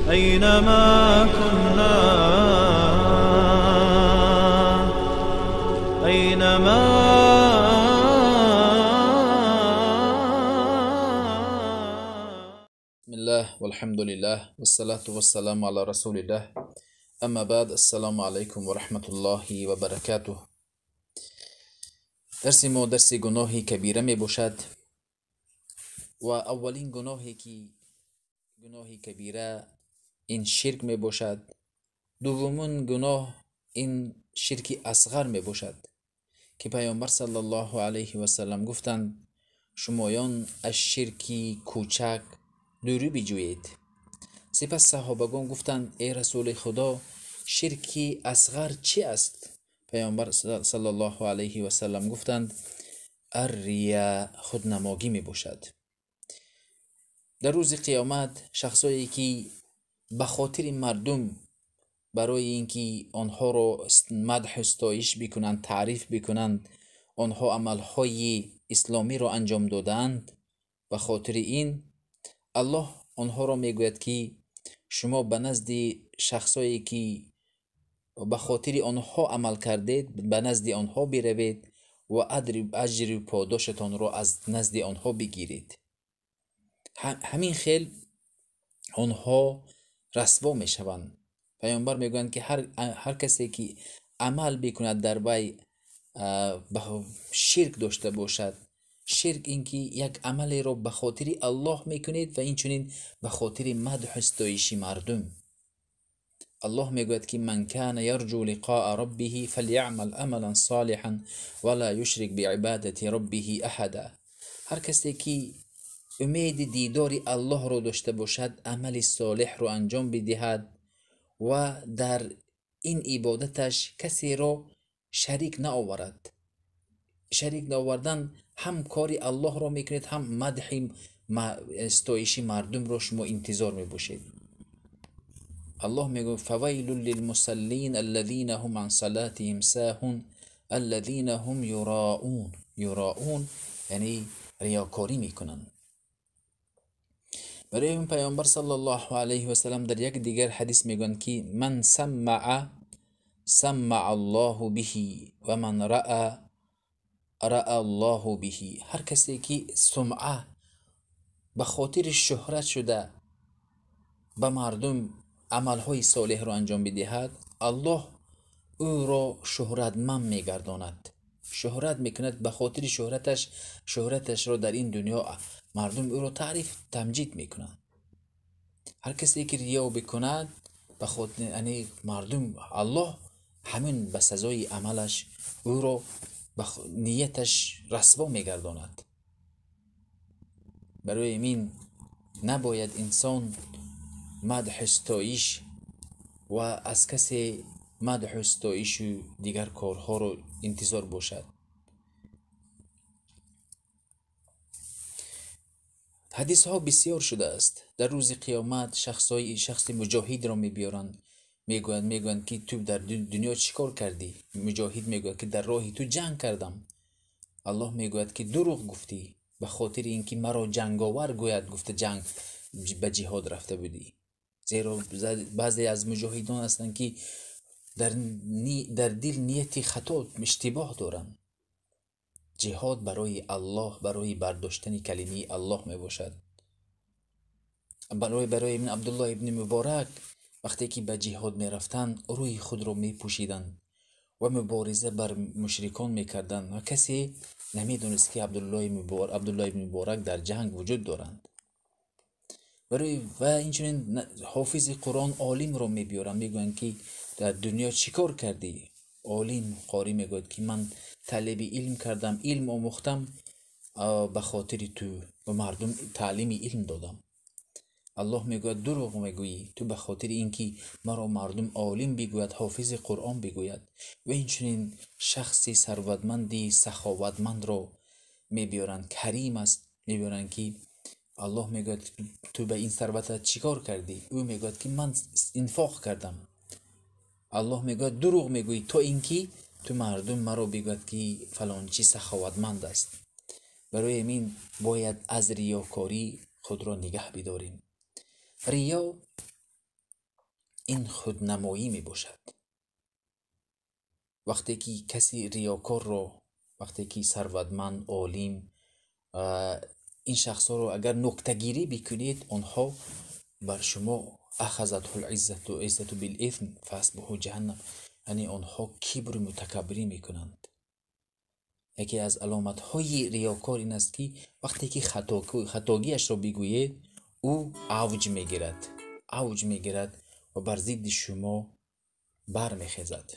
أينما كنا، أينما. بسم الله والحمد لله والصلاة والسلام على رسول الله، اما بعد، السلام علیکم و رحمت الله و برکاته. درس ما درس گناه کبیره می باشد و اولین گناهی که گناه کبیره این شرک می باشد. دومین گناه این شرک اصغر می باشد که پیامبر صلی الله علیه و سلم گفتند شمایان از شرک کوچک دوری بجویید. سپس صحابگان گفتند ای رسول خدا، شرک اصغر چی است؟ پیامبر صلی الله علیه و سلم گفتند الریا، خودنماگی می باشد. در روز قیامت شخصایی که به خاطر مردم برای اینکه آنها را مدح و ستایش بکنند، تعریف بکنند، آنها عملهای اسلامی را انجام دادند، به خاطر این الله آنها را میگوید که شما به نزد شخصایی که به خاطر آنها عمل کردید به نزد آنها بروید و اجر پاداشتان را از نزد آنها بگیرید. همین خیل آنها رسوا میشوند. پیامبر میگویند که هر کسی که عمل بکند در وی شرک داشته باشد، شرک اینکه یک عملی را به خاطر الله میکنید و این چنین به خاطر مدح و ستایش مردم. الله میگوید که من کان یرجو لقاء ربه فلیعمل عملا صالحا ولا یشرک بعبادت ربه احدا. هر کسی که امید دیدار الله را داشته باشد، عمل صالح را انجام بدهد و در این عبادتش کسی را شریک نآورد. شریک نآوردن هم کار الله را میکنید، هم مدح ستایش مردم را شما انتظار میباشید. الله میگوید فویل للمصلین الذین هم عن صلاتهم ساهون الذین هم یراؤون. یراؤون یعنی ریاکاری میکنند. برای این پیامبر صلی الله علیه و سلم در یک دیگر حدیث میگویند که من سمع سمع الله به و من رأى رأى الله به. هر کسی که سمعه به خاطر شهرت شده به مردم عملهای صالح را انجام بدهد، الله او را شهرتمند میگرداند، شهرت میکند. به خاطر شهرتش، شهرتش را در این دنیا مردم او را تعریف تمجید میکنند. هر کسی که ریا بکند به خاطر یعنی مردم، الله همین به سزای عملش او را به نیتش رسوا میگرداند. برای این نباید انسان مدح ستایش و از کسی مدح ستایش و دیگر کارها را انتظار باشد. حدیث ها بسیار شده است. در روز قیامت شخص مجاهد را میبیارند، میگویند که تو در دنیا چیکار کردی؟ مجاهد میگوید که در راه تو جنگ کردم. الله میگوید که دروغ گفتی، به خاطر اینکه مرا جنگاور گوید گفته جنگ به جهاد رفته بودی. زیرا بعضی از مجاهدان هستند که در دل نیت خطا اشتباه دارند. جهاد برای الله، برای برداشتن کلمه الله می باشد. برای ابن عبدالله ابن مبارک وقتی که به جهاد می رفتند روی خود را می پوشیدند و مبارزه بر مشرکان می کردند و کسی نمی دونست که عبدالله ابن مبارک در جنگ وجود دارند. برای و اینچنین حافظ قرآن عالم را می بیارند، می گویند که در دنیا چیکار کردی؟ عالم قاری میگوید که من طلب علم کردم، علم آموختم، به خاطر تو به مردم تعلیم علم دادم. الله میگوید دروغ میگویی، تو به خاطر اینکه مرا مردم عالم بگوید، حافظ قرآن بگوید. و اینچنین شخصی ثروتمندی سخاوتمند را میبیارند، کریم است، میبیارند که الله میگوید تو به این ثروتت چیکار کردی؟ او میگوید که من انفاق کردم. الله میگوید دروغ میگویی، تا اینکه تو مردم مرا بگوید که فلان چی سخاوتمند است. برای این باید از ریاکاری خود را نگه بداریم. ریا ин худнамоӣ мебошад. Вақте ки каси риёкорро, вақте ки сарватманд, олим, ин шахсҳоро агар нуктагирӣ бикунед, онҳо бар шумо ахазатҳул иззату бил исм фаҳасбуҳу ҷаҳаннам, яъне онҳо кибру мутакаббирӣ мекунанд. Яке аз аломатҳои риёкор ин аст, ки вақте ки хатогиашро бигӯед, ӯ авҷ мегирад ва бар зидди шумо бармехезад.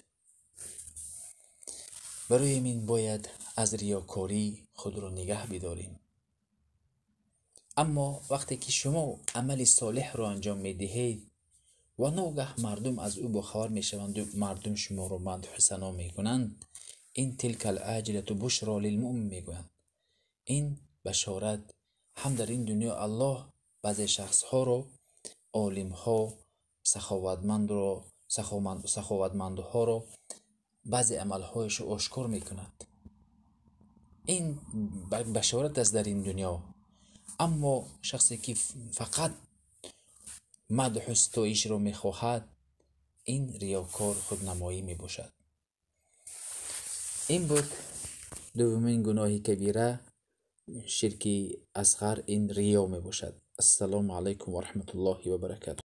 Барои ин бояд аз риёкорӣ худро нигаҳ бидорем. Аммо вақте ки шумо амали солеҳро анҷом медиҳед ва ногаҳ мардум аз ӯ бохабар мешаванд ва мардум шуморо мадҳу сано мекунанд, ин тилкал аҷилату бушро лилмуъмин мегӯянд. Ин башорат ҳам дар ин дунё Аллоҳ баъзе шахсҳоро, олимҳо, саховатмандҳоро баъзе амалҳояшро ошкор мекунад. Ин башорат аст дар ин дунё. Аммо шахсе ки фақат мадҳу ситоишро мехоҳад, ин риёкор худнамоӣ мебошад. Ин буд дуввумин гуноҳи кабира, ширки асғар, ин риё мебошад. Ассалому алайкум ва раҳматуллоҳи ва баракатуҳ.